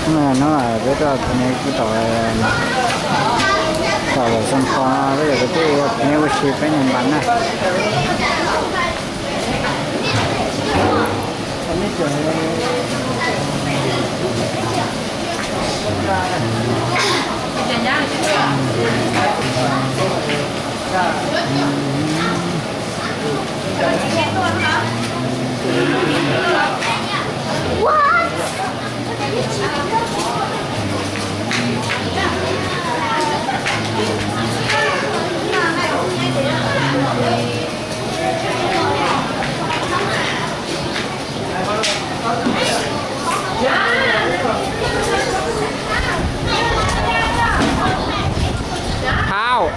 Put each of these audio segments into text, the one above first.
Hnub no peb tuaj kuv ne kuv tom, tom lawm xoo kho, peb yuav kuv twb ua kuv ne ua si peb niag npas na. Hauv.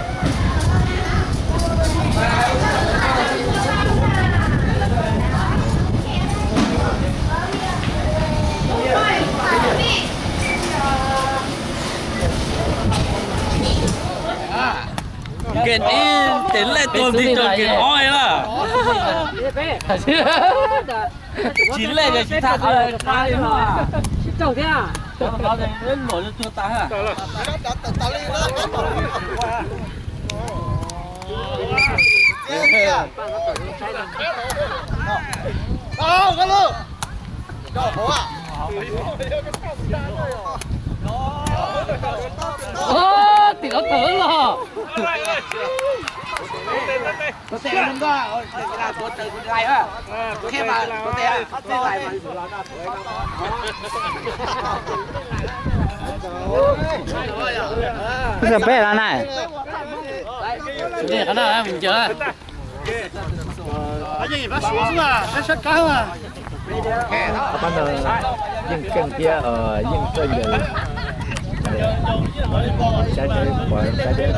Nkees ib tes lej tuag nti rau nkees ob na. Tsis lej ces tsis tau qab li no. Luam tuag tas. Tim no tawm los. Peb los na. Qhov no yeej keej thiab yeej txawj ncaws. Saib seb puas saib deb.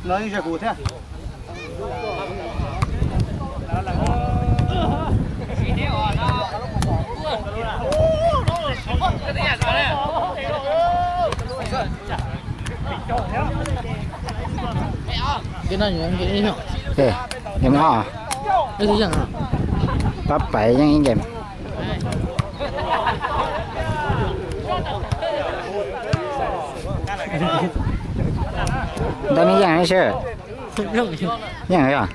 No yeej yog kuv thiab. Pab pais yeej ib nkees. Ntawd neb yeej seb. Yeej yog.